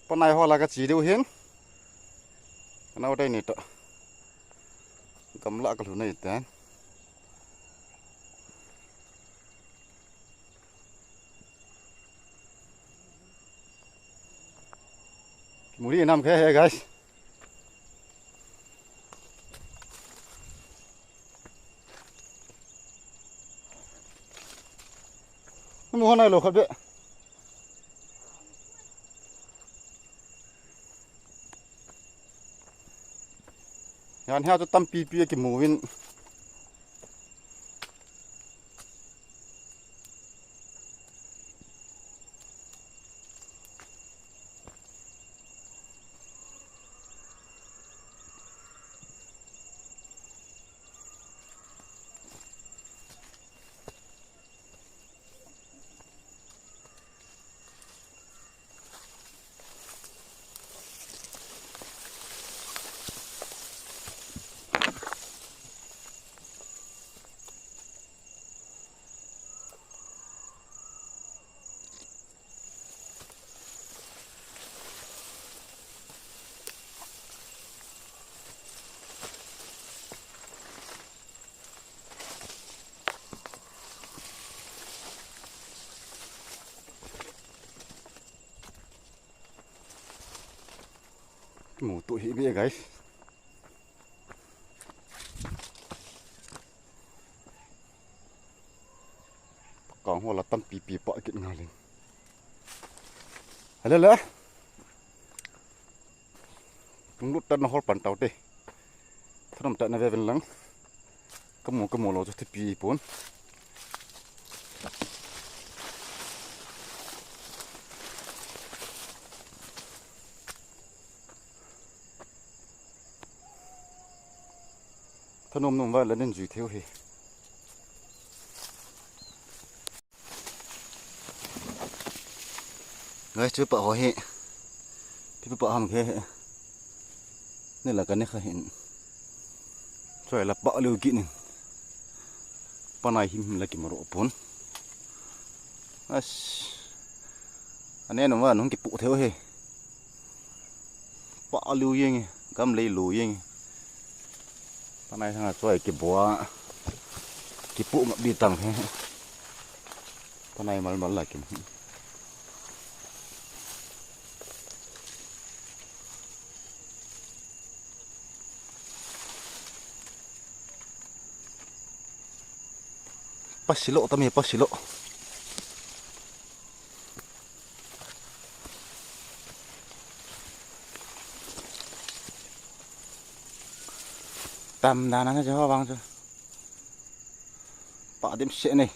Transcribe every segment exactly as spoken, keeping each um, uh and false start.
Panai ho la kache diu hin. Kana dai ni to. Gamla ka lhun nei tan. Muri nam khe he, guys. Mu hon nai lo khat be. Yan hia chu tampi pi akimu in. Mu tu hi be, guys. Kang ho la tampi pi pa kit ngal in. Hello le. Tung lut tan hol pan tau te. Thanom ta na ve ven lang. Kamu, kamu lo chu thipi pon. Thanom nom va la nin jui theu hi. Ngai chu pa ho hi. Ti pa ham khe. Ni la ka ni kha hin. Choi la pa liu ki nin. Panai him him la ki maro pon. As. Ane no va nung ki pu theu hi. Pa liu yeng, gam lei lu yeng. Panai thanga choi ki bua. Ki pu ngap di tang he. Panai mal mal la ki. Pasilo tami pasilo. Tam dana na jawa bang chu. Pa dim se nei.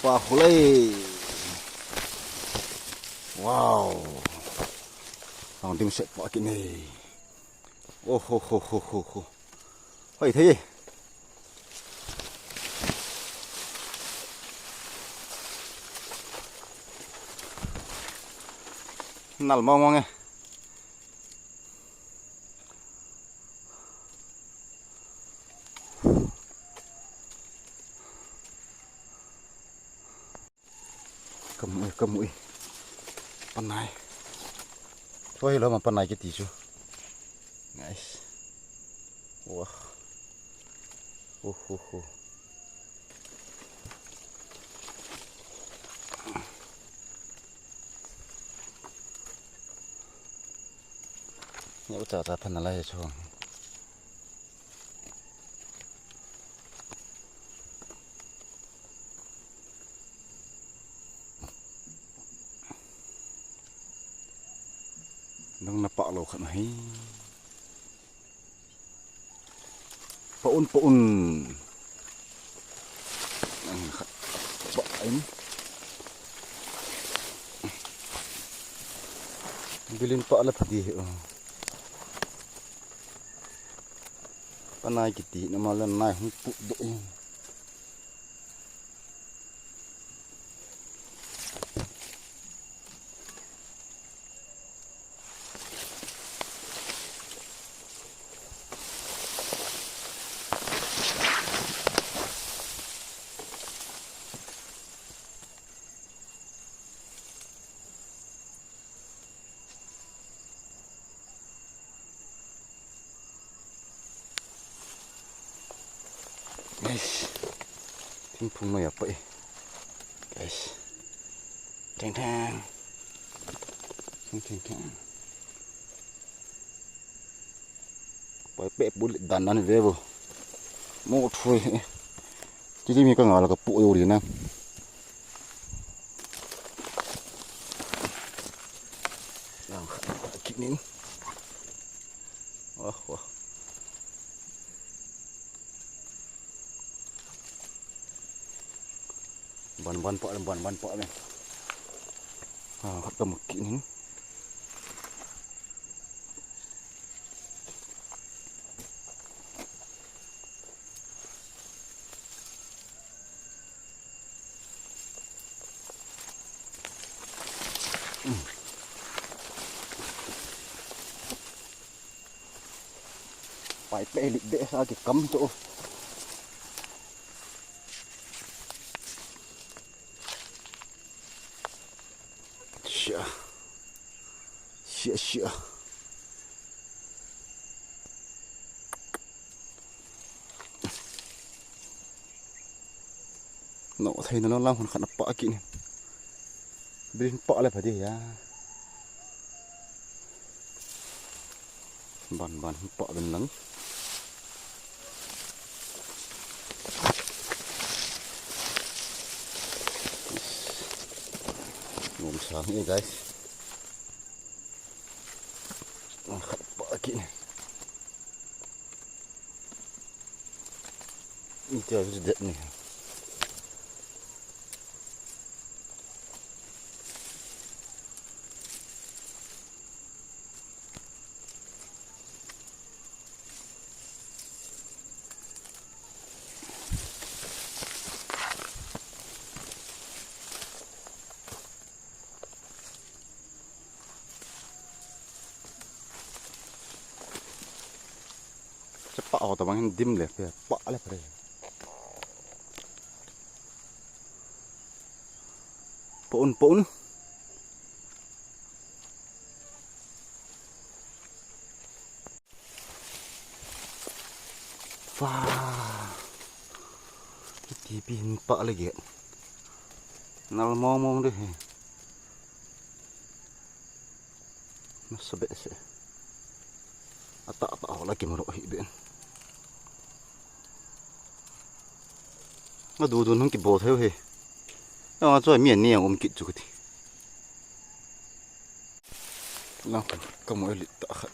Pa hulai. Wow. Ang dim se pa kini. Oh ho ho ho ho ho. Hoi thei. Nal mong mong e. Kamu e, kamu e. Panai. Tua hi lo ma panai kiti chu. Nice. Wah. Hu, hu, hu. Neo cha cha phan na lai chu. Nang na pa lo khan hi. Pa un, pa un. Nang khat pa in. Bilin pa la phadi hi. Panai kiti na ma la nai hung pu do in. Thingphung noi a pai. Guys. Theng theng. Theng theng theng. Pai pe pu dan dan ve vo. Mo thui. Ti ti mi ka nga la ka pu yo ri na. Nang kha kinin. Wah, wah. Ban ban pa, ban ban pa men. Ha, khat ka mak kinin. Pai pe lik de sa ki kam to. Sia. Sia, sia. No, thei na lo lang hun khat na pa ki ni. Brin pa le pa de ya. Ban ban pa ben lang. Ngom sang ni guys. Khat pa ki ni. Ite a visi det ni. Chapa ho tabang hin dim le pe pa le pe. Pon pon. Fa. Ti pi hin pa le ge. Nal mong mong de he. Nasa behseh. Atah tah ho la kimu lou hi ben. Adudu nung kibol thei u hi. Anga chu mi ani ang um kit chu kati. Lang kamu lit tah khat.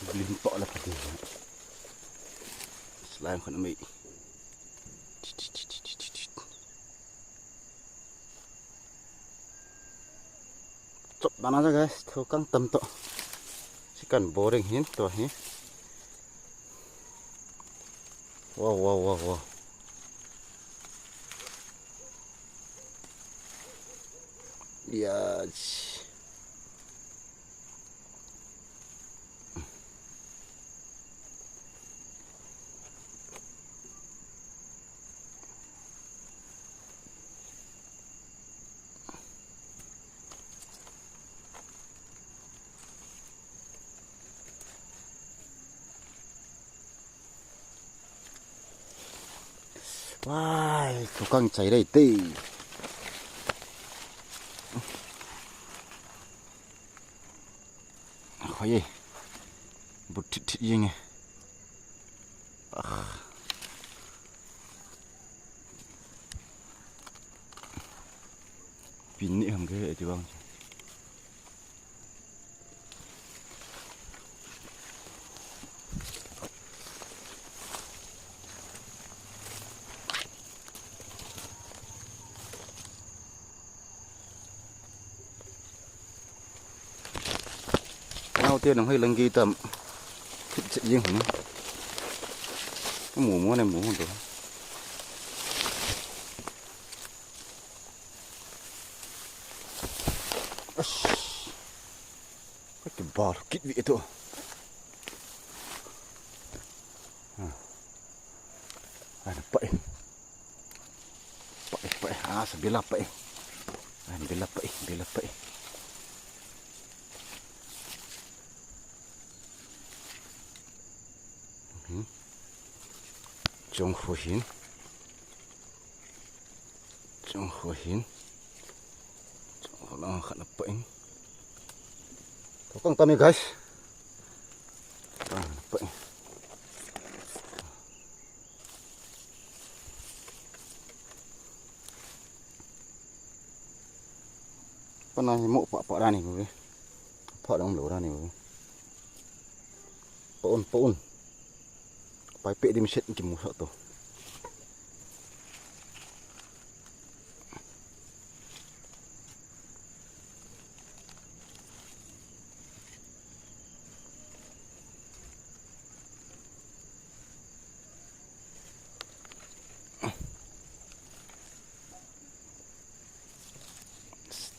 Blim pa la pati. Slime khan mai. Chop dana ja guys, thokang tam to. Sikan boring hin to hi. Wow, wow, wow, wow. Yes. Wai, thokang chai rei te. Khoi e. But thit thit jing e. Ah. Pin ni ham ke ti bang. Nau te nang hoi lang ki tam. Thit che jing hon. Mu mu ne mu hon to. Ash. Ka kibal kit ve to. Ha. Ana pah in. Pah in, pah in. Asa bila pah in. Ana bila pah in, bila pah in. Mhm. Chong kho hin. Chong kho hin. Chong kho lang khat na pah in. Thokang tam e, guys. Kang na pah in. Pana hi mo pa pa ra ni mo ve. Pa dong lo ra ni mo ve. Pah un, pah un. Pai pe dim set ki mu sa to.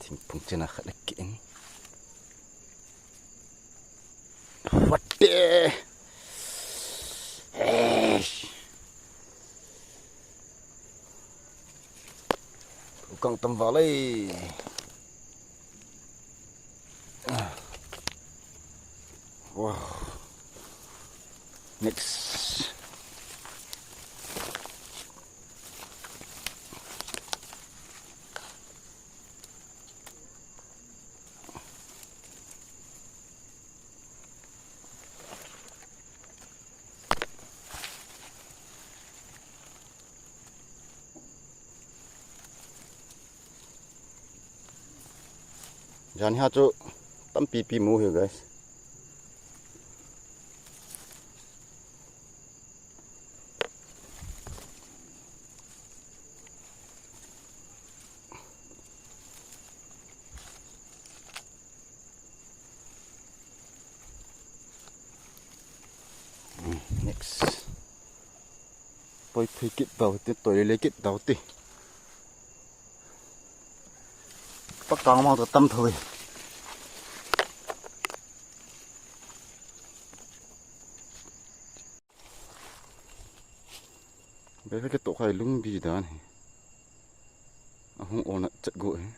Thingphung chena khat le ke in. What the? Eish. Kang tam vale. Wow. Next. Jan hi chu tampi pi mu hi, guys. Next. Poi phi kit tau ti, toi le kit tau ti. Pakang ma ta tam thoi. Bebe ke to khai lung bi dan hi. Ahung ona chat go hi.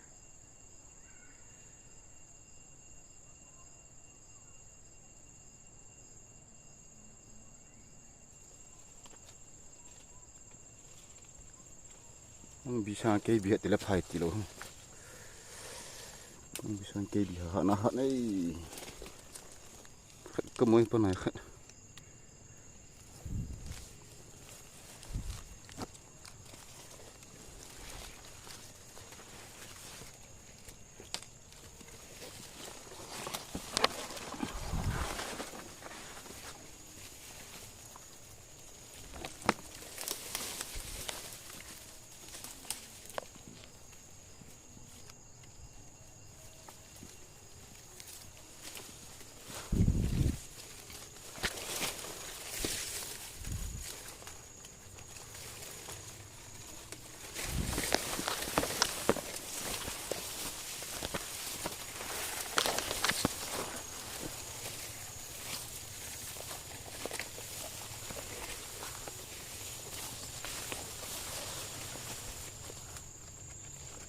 Hung bi sang kei bi ti la phai ti lo. Hung bi sang kei bi ha na ha nei. Khat ka moi pa nai khat.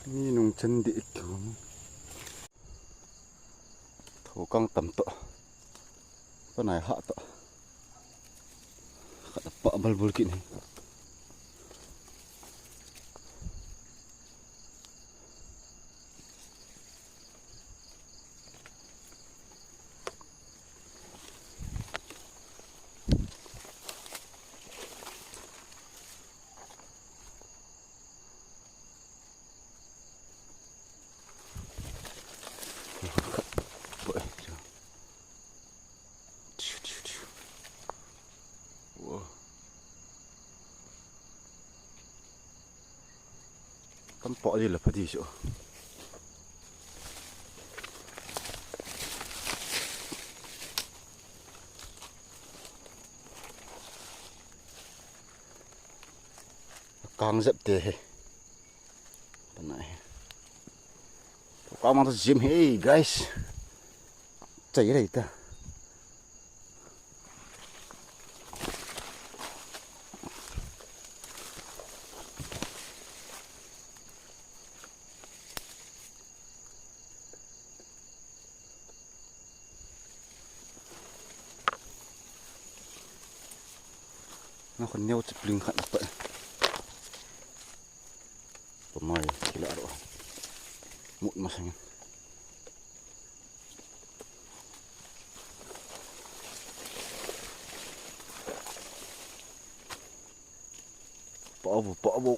Mi nung chen di ik kiu. Thokang tam to. Panai ha to. Khat pa bal bul kit ni. Tam pah di la pha di so. Kang jep te he. Panai. Kang mang to jim he, guys. Chai rei ta. Nakhon neo chipling khat apat. Pamai kila ro. Mut masang. Pavo, pavo.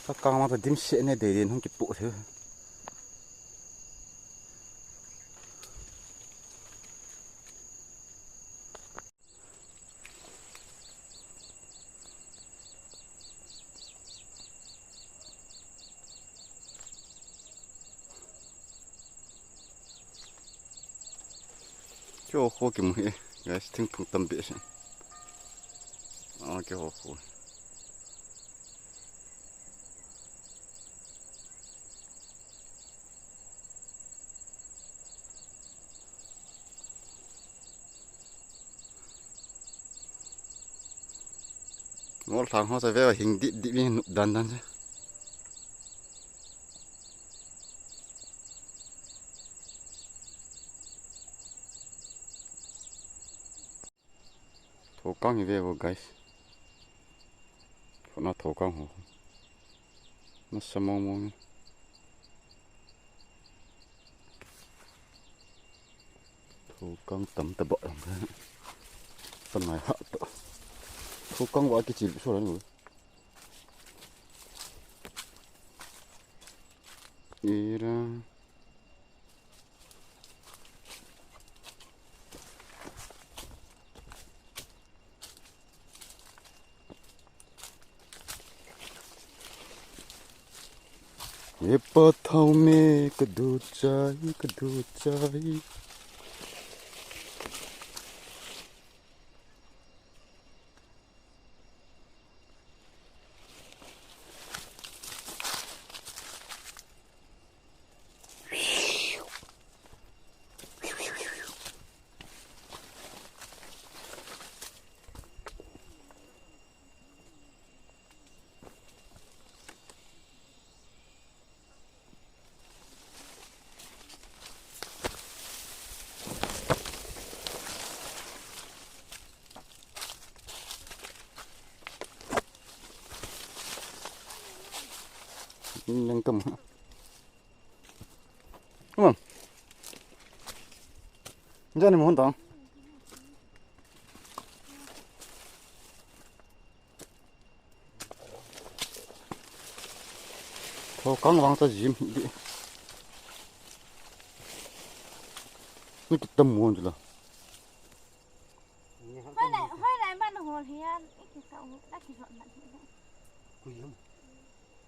Ka kang ma ta dim se ne de din hung kipu the. Keiho kho kimu hi, guys, thingphung tam behseh. Ah, keiho kho. Ngol thang ho sa ve hing dip dip in dan dan se. Thokang hi ve vo, guys. Khona thokang ho. Nasa mong mong. Thokang tam ta ba lang ka. Panai ha to. Thokang wa kichil so la ni. Ira. Ye pa thau me ka du chai, ka du chai. Nang tam. Come on. Jani mo hon tang. Thokang vang ta jim di. Ni kitam mo hon la. Hoi lai, hoi lai ban hol hian, i ki tau, la ki hol man hi.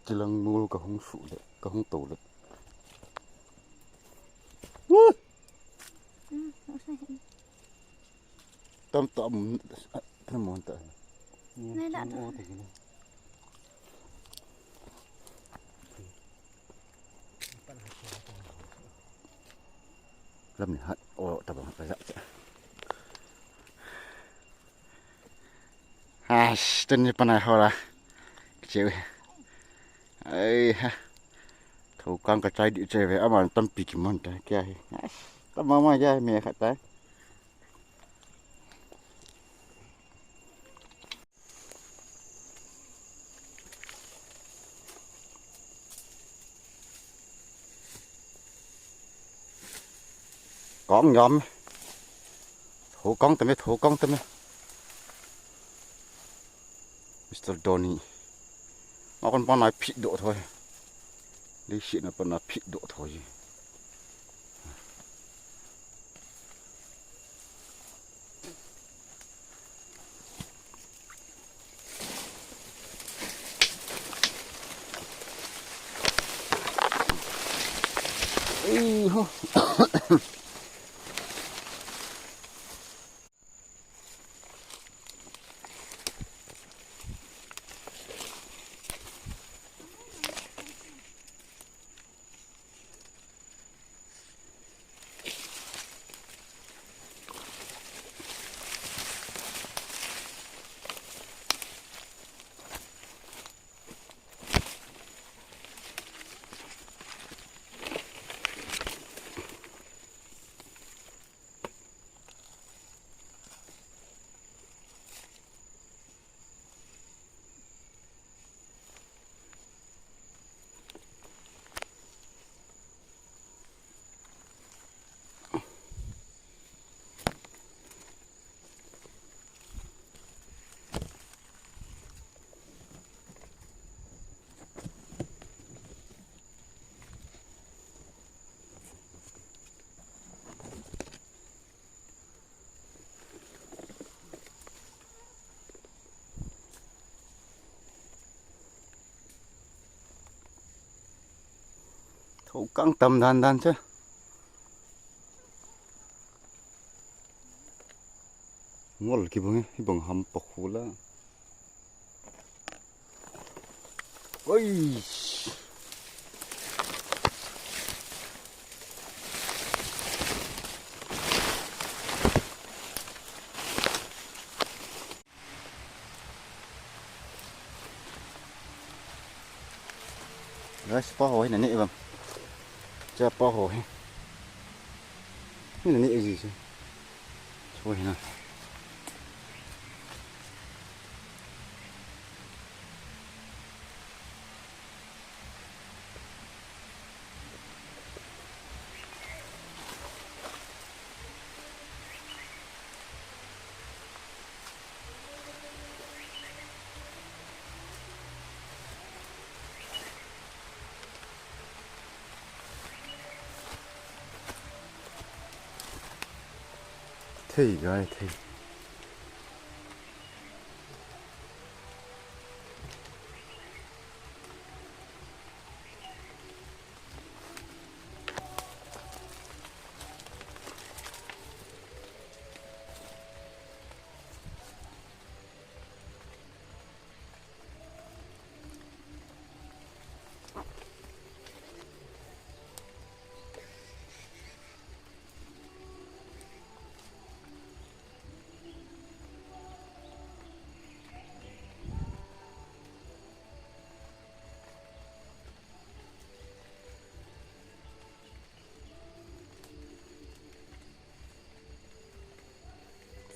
Kilang nul ka hung su le, ka hung to le. Tam tam, tam mo ta. Nai da ta. Lam ni hat o ta bang ka ja. Has, tuni panai hora. Cheu. Ai ha. Thokang ka chai di chai ve, aman tampi ki mon ta kya hi. Has. Tama ma ya me khat ta. Kong yom. Thokang tame, thokang tame. Mister Donny. Akon panai phit doh thoi. Dei si na panai phit doh thoi. Ko kang tam dan dan che. Ngol kibang e, hibang ham pakhu la. Oi. Guys, pa ho hi na ne bang. Cha pa ho hi. Hi na ne ji se. Cho hi na. Thei gai thei.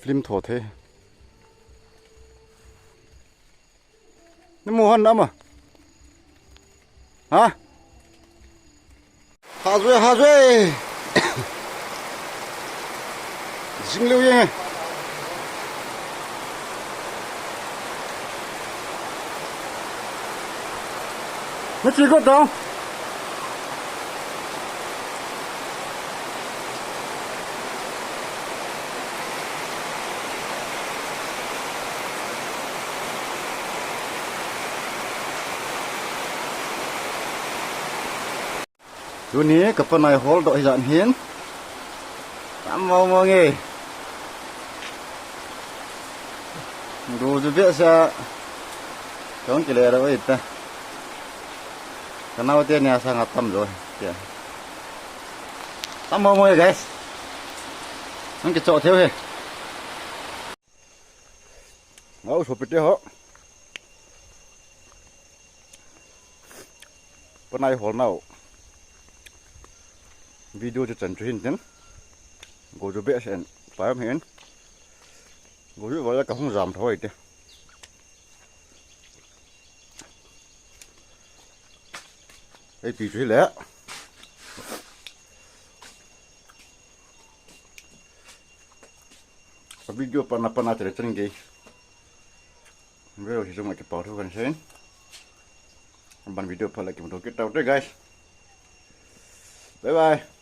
Film tho the. Namu hon ama. Ha? Hazwe, hazwe. Jing liu yeng. Nachi ko tong. Tuni ka panai hol doh hi jan hin. Tam mo mo nge. Go ju behseh a. Kong kile ra oi ta. Ka nao te nia sanga tam jo. Tia. Tam mo mo nge, guys. Nang kicho theu he. Ngau sopite ho. Panai hol nau. Video chu chan chu hin tin. Go ju behseh in. Payam hin. Go ju va la ka hung jam thoi te. Ei pi chu hi le. Ka video pana pana chale chan gei. Veo hi jong a kipau thu kan sein. Ban video pha la kimu tho kit tau te, guys. Bye bye.